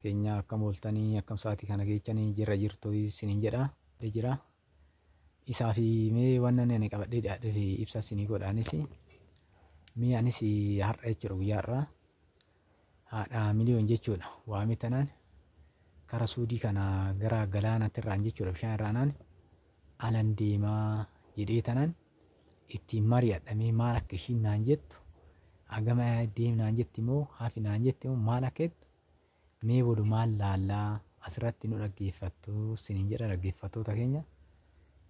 Keenya akkam ooltanii, akkam sa'aatii kana geechanii jirra jirtu isiniin jedha jira. Isaa fi mee waan ani qabadhee dhiyaadhee fi ibsa isinii godhaanis mee anis har'a jechuudha, guyyaa har'aa haadha Miliyoon jechuudha waamee tanaan kara Suudii kana gara galaanaatti irraan jechuudha, bishaan irraanaan alan deemaa jedhee tanaan ittiin mari'adhamee maal akka ishiin naan jettu, hagama deem naan jetti moo hafi naan jetti moo maal akka jettu mee walumaan laallaa. Asirratti nu dhaggeeffattu isiniin jedha dhaggeeffattoota keenya.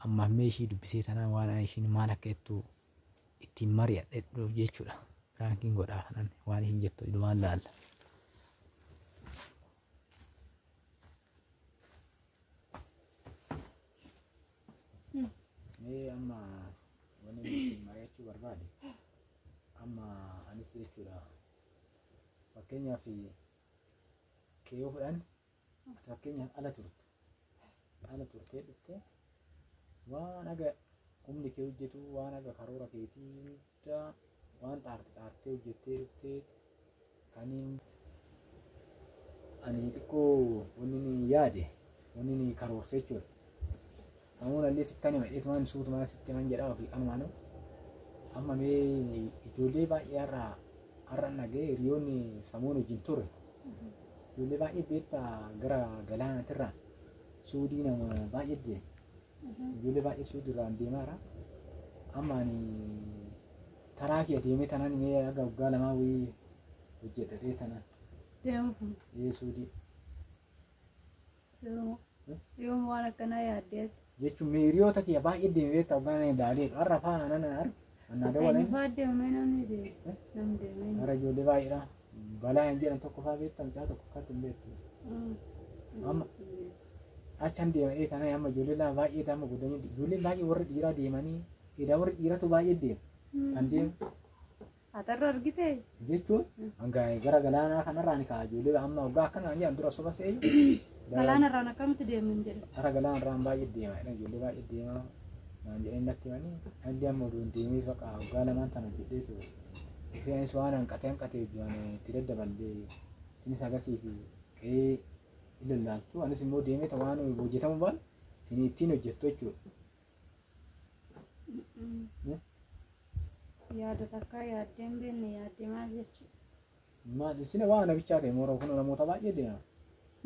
Ammaaf mee ishii dubbisee tanaan waan ishiin maal akka jettu ittiin mari'adhe jechuudha. Prankiin godhaa kanan waan ishiin jettu walumaan laalla. Mee amma wanni inni isin mari'achuu barbaade amma anis jechuudha, fakkeenyaaf kee yoo fudhan, ati fakkeenyaaf ala turtee dhufte, waan aga humni kee hojjetu, waan aga karoora keetii hunda waan xaarte xaartee hojjettee dhuftee, kaniin ani xiqqoo wanni inni yaade, wanni inni karoorse jechuudha. Samuun allee sittan hima jedheetumaan suutumaan sitti himan jedhaa ofii kanumaanuu. Amma mee ijoollee baay'ee har'a dhagee hiriyoonni samuun wajjin turre. Ijoollee baay'ee beektaa gara galaanaatirraa Suudii nama baay'ee deema. Ijoollee baay'ee Suudiirraan deemaara. Amma ani taraa kiyya deemee tanaan mee haga waggaa 2 wayii hojjedhadhee tanaan. Deemuuf. Ee, Suudii. Yoom waan akkanaa yaaddeet? Jechuun mee hiriyoota kiyya baay'ee deeme beektaa waggaa nani daalee har'a faa nana arge. Annaa dawwalan. Eenyu fa'aa deemee namni deeme? Namni deemee. Har'a ijoollee baay'eedha. Balaa hin jedhan tokko faa beektaa, mucaa tokko akkatti hin beektu. Amma achan deemee tanaan amma ijoollee lama baay'ee amma godhanii ijoolleen baay'ee warri dhiiraa deemanii edaa warri dhiiratu baay'ee deema. Kan deemu. Atarra argitee? Jechuun hanga gara galaanaa kanarraa ni ka'a ijoollee amma waggaa akkana jedhan dura soba se'ee. Galaanarraan akkamitti deeman jedhe? Gara galaanarraan baay'ee deema jedhan, ijoollee baay'ee deema naan jedhanii natti himanii, dhalli amma oduun deemee baqa waggaa 2n tana hojjedheetu dhufee anis waan hanqatee hanqatee hojii itti daddaballee isinis agasii fi qe'ee ilaaltu, anis immoo deemee waan hojjetamu baal isin ittiin hojjettu jechuudha. Yaada takkaa yaaddee hin beekne yaaddee maal jechuudha? Maal isin waan nabichaa ta'e moora kun namoota baay'ee deema.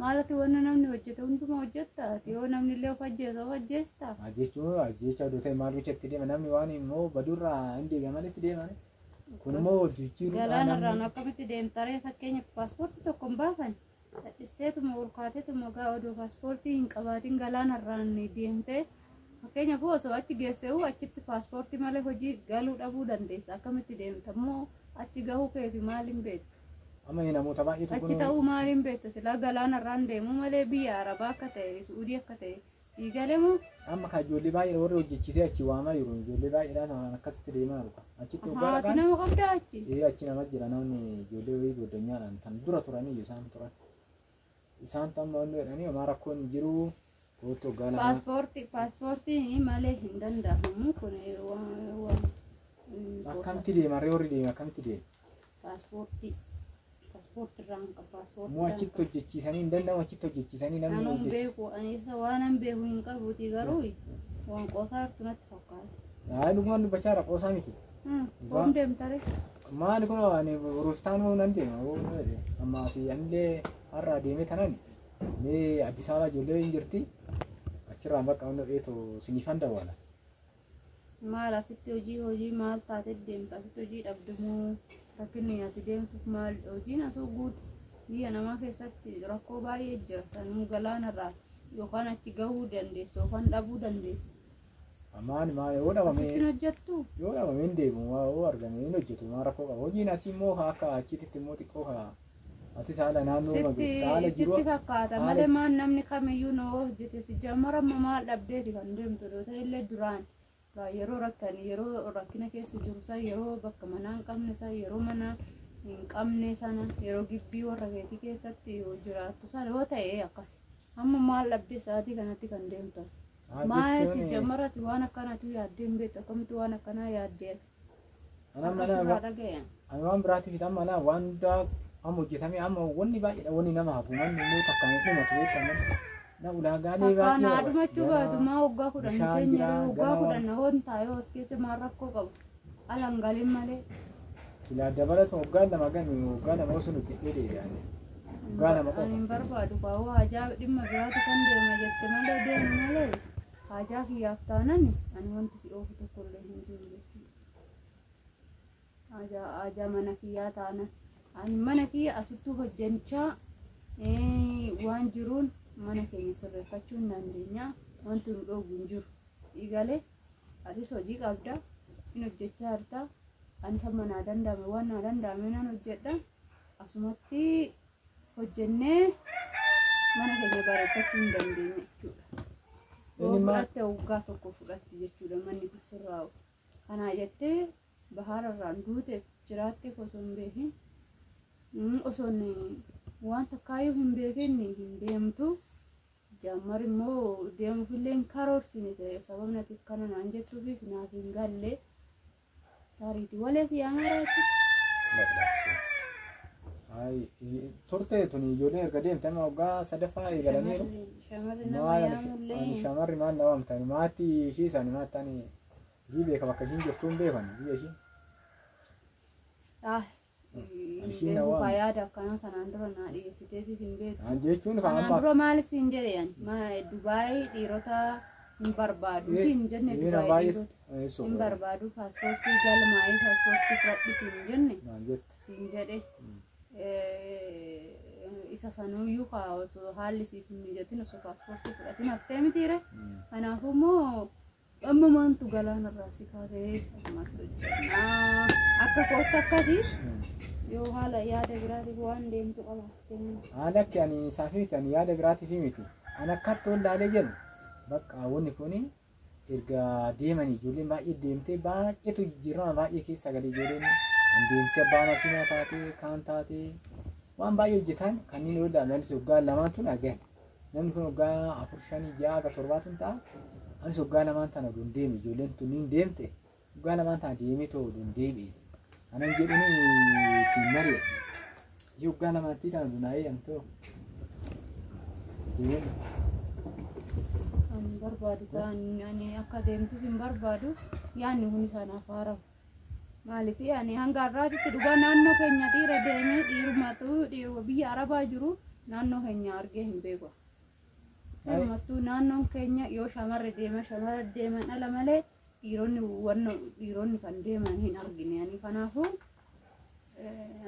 Maalati wanna namni hojjete hundumaa hojjetta? Ati yoo namni illee of ajjeese of ajjeesta? Jechuun ajjeechaa oduu ta'e maal gocha itti deema, namni waan immoo badurraa hin deebi'a malee itti deema. Kun immoo jijjiiruudhaan Galaanarraan akkamitti deemtaree? Fakkeenyaaf paaspoortii tokko hin baafan. Dhadhisteetuma ol kaateetuma gaa odoo paaspoortii hin qabaatin galaanarraan deemtee, fakkeenyaaf osoo achi geessee achitti paaspoortii malee hojii galuu dhabuu dandeessa. Akkamitti deemta immoo? Achi gahuu keeti maaliin beektu? Amma namoota baay'eetu Achi ta'uu maaliin beekta? Silaa galaanarraan deemuu malee biyya Arabaa akka ta'e, Suudii akka ta'e sii galemoo? Amma ka ijoollee baay'ee warri hojjechiisee achi waamaa jiru, ijoollee baay'eedhaan waan akkasitti deemaa jiru. Achitti waggaa Haati dhaqan. nama qabdaa achi? Ee, achi nama jira, namni ijoollee wayii goddanyaadhaan tan dura turanii isaan turan. Isaan amma wanni jedhanii homaa rakkoon hin jiru kootu waggaa 2. Paaspoortii malee hin danda'amu kun waan. Akkamitti deema ree, warri deeme akkamitti deema? Paaspoortii irraa hin qabu paaspoortii. Moo achitti hojjechiisanii hin danda'amu, achitti hojjechiisanii namni Anuu hin hojjechiisa. beeku, ani ibsa waan an beeku hin qabuuti, garuu waan qoosaa jirtu natti fakkaata. Haa, dhugumaan dubbachaa jira, qoosaa miti. Koom deemtare? Maali kun ani ruftaanuu nan deema. Ammaa fi anillee har'a deemee tanan mee Addis Ababa ijoollee hin jirti, achirraan bakka wanni dheetu siniifan dawwala. Maal asitti hojii maal taate deemta? Asitti hojii dhabdamoo rakkinni ati deemtuuf maal? Hojiin asuu guutu, biyya namaa keessatti rakkoo baay'ee jira. Sanuu galaanarraa yookaan achi gahuu dandeessa yookaan dhabuu dandeessa. Ammaan maal yoo dhabame Asitti hin hojjettu? Yoo dhabame hin deemu, yoo argame hin hojjetu, maal rakkoo qaba? Hojiin asii immoo akka achitti immoo xiqqoo ka atis haala naannoo haala jiru Sitti fakkaata malee maal namni kamiyyuu na hojjete si jammara. Amma maal dhabdeeti kan deemtu? Yoo ta'e illee duraan yeroo rakkan, yeroo rakkina keessa jiru san, yeroo bakka manaa hin qabne san, yeroo mana hin qabne sana, yeroo gibbii warra keetii keessatti yoo jiraattu sana yoo ta'e akkas. Amma maal dhabdee sa'aatii kanatti kan deemtu? Maal si jammarati waan akkanatu yaaddee hin beektu? Akkamitti waan akkanaa yaaddee? Ani amma Sirraa dhaga'e. Ani waan biraatiif amma naa waan hundaa Amma hojjetamee amma wanni baay'eedha wanni nama hafu manni immoo takkaan hin dhumatu beektaa na ulaagaalee Takkaan baay'ee dhumachuu baatu maa waggaa 10 bishaan keenya jira, waggaa gara 10 hoon taa'ee as keessa maal rakkoo qabu. Alaan galin malee. Silaa dabalatu waggaa 2 gami waggaa 2 osoo nuti deebi'an. Waggaa 2 Ani hin qofa. barbaadu kaawwa hajaa dhimma biraatu kan deema jette malee deemu malee hajaa kiyyaaf taanan ani wanti si oofu tokkollee hin jiru jechuudha. Hajaa mana kiyyaa taanan ani mana kiyya asittuu hojjechaa waan jiruun mana keenya sirreeffachuu hin dandeenya wanti nu dhoogu hin jiru. Dhiigalee atis hojii qabda hin hojjechaa jirta anis amma naa danda'ame waan naa danda'ame nan hojjedha asumatti hojjennee mana keenya bareeffachuu hin dandeenya jechuudha. Yoo fudhatte waggaa 1 fudhatti jechuudha manni kun sirraa'u. Kanaa jettee bahaararraan duuteef jiraattee osoo hin beekin osoo waan takkaayyuu hin beekin hin deemtu. Jaammar immoo deemuufillee hin karoorsine sababni ati kana naan jettuufis naaf hin galle. Taariitii walee si yaamara jechuudha. Turte tuni ijoolleen erga deemte amma waggaa 3ffaa eegalaniiru. Shamarri nama yaamullee. Shamarri maal na waamtan maatii ishii isaanii maataan ishii beeka bakka ishiin jirtu hin beekan biyya ishii. Ishiin na waamte. Yaada akkanaa kanaan dura naa dhiyeessiteetis hin beektu. Jechuun kan Kanaan dura maal siin jedhe ani Dubaay dhiirota hin barbaadu siin jenne Dubaay dhiirota hin barbaadu paaspoortii galmaa'ee paaspoortii fudhadhu siin jenne siin jedhe. Isa sanuyyuu osoo haalli siif hin mijatin osoo paaspoortii fudhatin haftee mitiire. Kanaafuu immoo amma maantu galaanarraa si kaasee asumatti hojjennaa akka kootti akkasii yoo haala yaada biraatiif waan deemtu qabaatte. Haala akka ani isaaf miti ani yaada biraatiif miti ani akkatti ol laalee jedhu bakka wanni kun erga deemanii ijoolleen baay'ee deemtee baay'eetu jijjiirama baay'ee keessa galee ijoolleen an deemtee abbaa makiinaa taatee kaan taatee waan baay'ee hojjetan kanneen yoo ilaalu waggaa 2 tun argan namni kun waggaa 4 5 6 7 tun ta'a anis waggaa 2 tana oduun deeme ijoolleen tunniin deemte waggaa 2 tana deemee too oduun deebi'e anan jedhuni siin mari'e ishee waggaa 2tti tana oduun eeyyamtoo deemee. Ani barbaadu ani akka deemtus hin barbaadu yaadni kun isaan haaramu. Maaliif ani hanga har'aatitti dhugaa naannoo keenya dhiira deemee dhiirumatu dhiiruma biyya Arabaa jiru naannoo keenya argee hin beeku. Sirumattuu naannoon keenya yoo shamarri deema shamarra deeman ala malee dhiironni kan deeman hin argine. Ani kanaafuu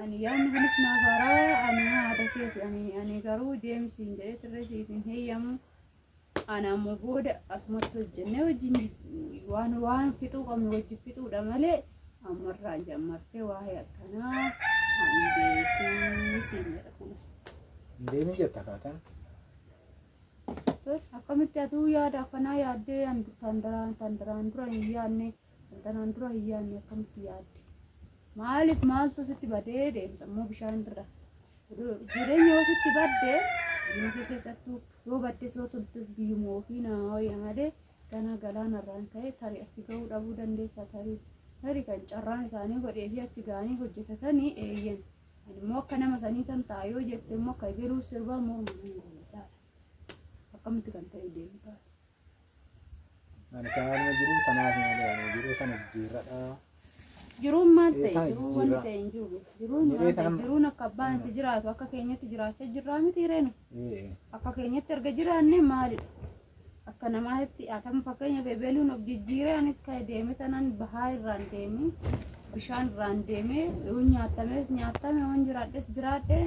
ani yaadni kunis naaf haaraa ani haadha keeti ani garuu deemsiin jedhee turre siif hin heeyyamu. Ana ammoo booda asumatti hojjennee wajjin waan fixuu qabnu wajjin fixuudha malee ammarraan jammartee waa'ee akkanaa ani beekuu siin jedha kun. Deemin jetta kaataan. Akkamitti atuu yaada akkanaa yaaddee tandaraan dura hin yaadne tandaraan dura hin yaadne akkamitti yaadde? Maaliif maaltu sitti badee deemta immoo bishaan irra? Jireenya yoo sitti baddee biyya keessattuu yoo baddes yoo toltes biyyuma ofii nama wayya malee gana galaanarraan ka'e tarii achi ga'uu dhabuu dandeessa tarii kan carraan isaanii godhee fi achi ga'anii hojjetatanii eeyyan. Ani immoo akka nama sanii tan ta'a yoo jette immoo akka eberuu sirbaa morma nama dandeessaadha. Akkamitti kan ta'e deemu taate. Ani kanaan jiruu tanaaf malee ani jiruu tana jijjiirradha. Jiruun maal ta'e jiruu wanti ta'e hin jiru. Jiruun maal ta'e jiruun akka abbaan itti jiraatu akka keenyatti jiraachaa jirraa miti reenu. Akka keenyatti erga jiraanne maalidha? Akka namaatti atam fakkeenya bebeluun of jijjiiree anis ka'e deeme tanan bahaa irraan deeme bishaan irraan deeme yoo nyaatames nyaatame yoo jiraadhes jiraadhe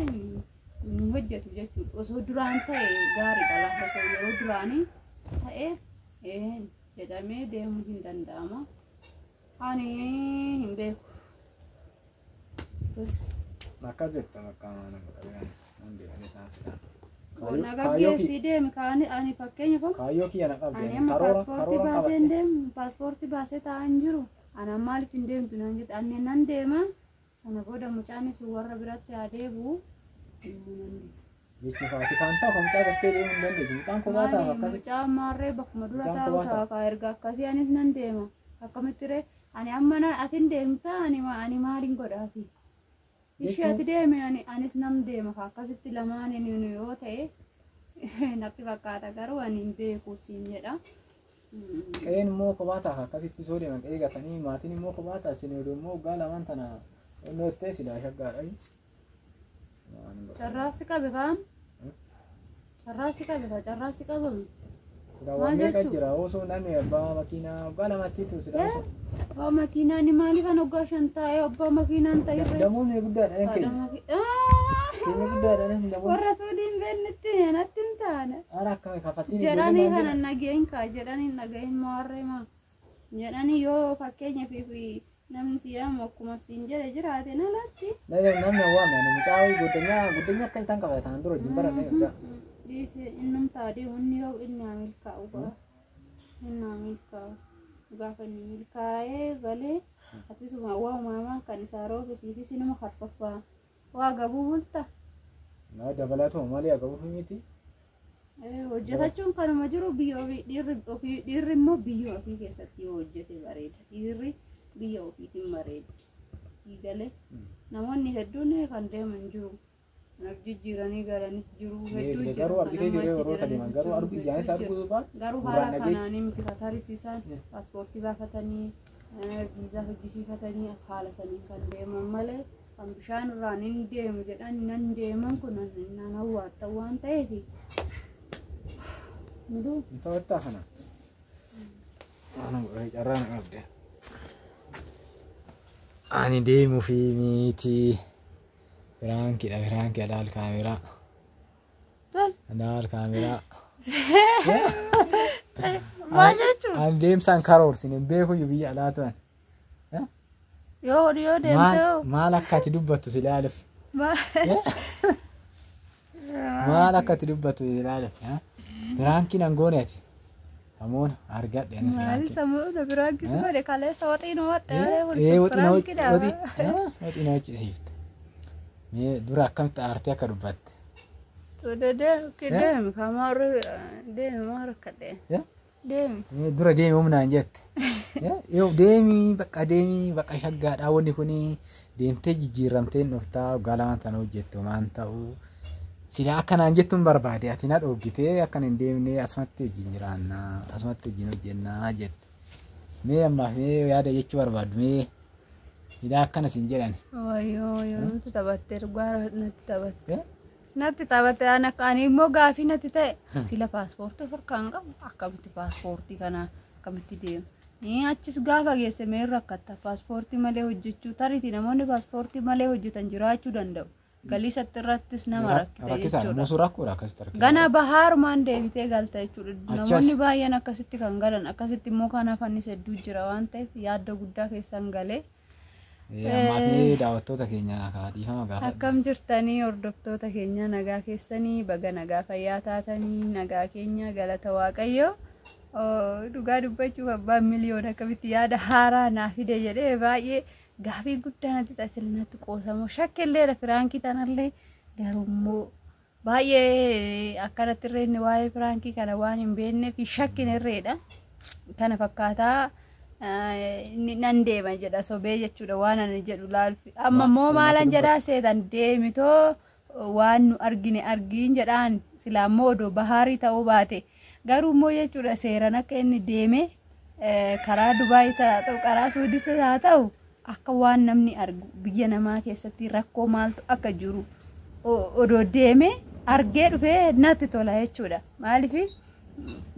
hin hojjetu jechuudha. Osoo duraan ta'e gaariidha lafa osoo yeroo duraanii ta'e jedhamee deemuu hin danda'ama. Ani hin beeku. Akkas jetta bakka nama qabee nan deemee taasisa. Nagaa deemi kaani ani fakkeenya kun. Kaayyoo kiyya na qabde. Ani amma paaspoortii baasee hin deemu paaspoortii baasee taa'aa hin jiru. Ana maaliif hin deemtu naan jette ani nan deema sana booda mucaanis warra biratti haa deebi'u. Jechuun faati kan ta'u kan mucaa gartee deemuu hin dandeessu. Mucaan kophaa ta'a akkasii. Mucaa maarree bakkuma dura taa'u ta'a erga akkasii anis nan deema. Akkamitti ree ani amma atin deemta ani maaliin godhaasi? Ishee ati deeme anis nam deema akkasitti lamaaniin yoo ta'e natti fakkaata garuu ani hin beeku siin jedha. Qe'een immoo kophaa ta'a akkasitti soo deeman qe'ee gatanii maatiin immoo kophaa ta'a isin oduu immoo waggaa lamaan tana onnoo ittee silaa shaggaadha. Carraasi qabe kaan? Carraasi qabe kaa carraasi qabame. Waan meeqa jira osoo namni abbaa makiinaa waggaa lamatti tu silaa osoo. Abbaa makiinaa ni maaliif an waggaa 5 taa'ee abbaa makiinaan ta'e. Damoonni guddaadha keenya. Keenya guddaadha damoonni. Warra suudiin beeknetti natti hin taane. Ara akkami kafattiin Jedhanii kana nageen kaa jedhanii nageen maarree maa jedhanii yoo fakkeenyaaf namni si yaamu akkuma siin jedhe jiraate nalatti. Namni waame ani mucaa wayii guddinyaa akka isaan qabatan dura wajjin baranne mucaa. Dhiise innum taadee wanni yoo inni haa milkaa'u ba'a. Inni haa milkaa'u. Gaafa inni milkaa'ee galee atisuma waa uumamaa kan isaa roobe siifis inuma harfaffaa. Waa gabuu bulta. Na dabalatuma malee agabuuf miti. Hojjetachuun kanuma jiru biyya ofii dhiirri immoo biyya ofii keessatti yoo hojjete bareeda. Dhiirri biyya ofiitiin bareeda. Galee namoonni hedduun kan deeman jiru. Kanaaf jijjiiranii galanis jiru. Hedduu jiru. Garuu argitee jiru yeroo deeman garuu argu ijaanis arguu baal. Garuu haala kanaanii miti kataritti isaan paaspoortii baafatanii viizaa hojjisiifatanii haala saniin kan deeman malee kan bishaan irraan hin deemu jedhan nan deeman kun nan hawwatta waan ta'eef. To'attaa kana. Carraa na qabde. Ani deemuufi miti. Firaankidha firaankii alaal kaameraa. Alaal kaameraa. Maal jechuun? Ani deemsaan karoorsin hin beekuyyuu biyya alaa turan. Yoo yoo deemtee. Maal akka ati dubbattu si ilaaluuf. Maal akka ati dubbattu si ilaaluuf. Firaankiin hangoone ati. Samuun argadhe anis Maali samuun firaankii si godhe kaleessa waxii nu waxxe malee Waxii na waccisiifte. Mee dura akkamitti aartee akka dubbatte? Deemi kamaarri deemi maal rakkadhe. Deemi. Dura deemi humnaan jette. Yoo deemi bakka deemi bakka shaggaadhaa wanni kuni deemtee jijjiiramtee dhuftaa waggaa lamaan tana hojjettu maan ta'uu. Silaa akkanaan jettuun barbaade ati na dhoogitee akkan hin deemne asumatti wajjin jiraannaa asumatti wajjin hojjennaa jette. Mee ammaaf mee yaada jechuu barbaaddu mee silaa akkana siin jedhani. Wayyoo wayyoo natti taphattee dhugaa natti taphatte. Natti taphatte ani immoo gaafii natti ta'e sila paaspoortii of harkaa hin qabu akkamitti paaspoortii kana akkamitti deemu. Achis gaafa geesse mee rakkatta paaspoortii malee hojjechuu tariitii namoonni paaspoortii malee hojjetan jiraachuu danda'u. Galii isatti irrattis nama rakkisa jechuudha. Gana bahaarumaan deebitee galta jechuudha. Namoonni baay'een akkasitti kan galan akkasitti immoo kan hafanis hedduu jira waan ta'eef yaadda guddaa keessan galee. Ammaaf daawwattoota keenya dhiifama gaafa. Akkam jirtanii hordoftoota keenya nagaa keessanii baga nagaa fayyaa taatanii nagaa keenya galata waaqayyo. Dhugaa dubbachuuf abbaan miliyoona akkamitti yaada haaraa naa fide jedhee baay'ee gaafii guddaa natti taasise natti qoosamoo shakkilleedha firaankii tanallee garuu immoo baay'ee akkanatti irreen waa'ee firaankii kana waan hin beekneef shakkin irreedha. Kana fakkaataa nan deema jedha sobee jechuudha waan ani jedhu laalfi. Amma immoo maalan jedhaa seetan deemitoo waan nu argine argiin jedhaan silaa immoo odoo bahaarii ta'uu baate garuu immoo jechuudha seeran akka inni deeme karaa Dubaay ta'u karaa Suudis haa ta'u akka waan namni argu biyya namaa keessatti rakkoo maaltu akka jiru odoo deeme argee dhufee natti tola jechuudha. Maaliif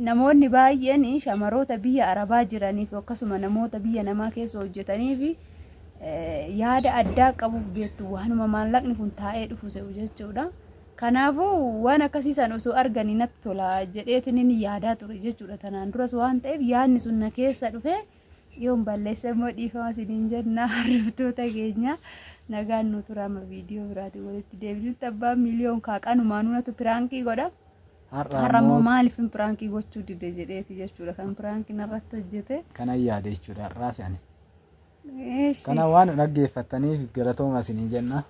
namoonni baay'een shamaroota biyya Arabaa jiraniif akkasuma namoota biyya namaa keessa hojjetaniif yaada addaa qabuuf beektu waanuma maallaqni kun taa'ee dhufu se'u jechuudha. Kanaafuu waan akkasiisan osoo arganii natti tola jedheetiin inni yaadaa ture jechuudha. Tanaan duras waan ta'eef yaadni sun na keessa dhufee yoon balleessa immoo dhiifama isiniin jenna hordoftoota keenya nagaan nu turaama viidiyoo biraatiin walitti deebinutti abbaan miliyoon kaaqanumaanuu natu piraankii godha. Har'a immoo maaliif piraankii gochuu dide jedheeti jechuudha kan piraankii narratti hojjete. Kana yaade jechuudha har'aaf ani. Kana waan dhaggeeffattaniif galatooma isiniin jenna.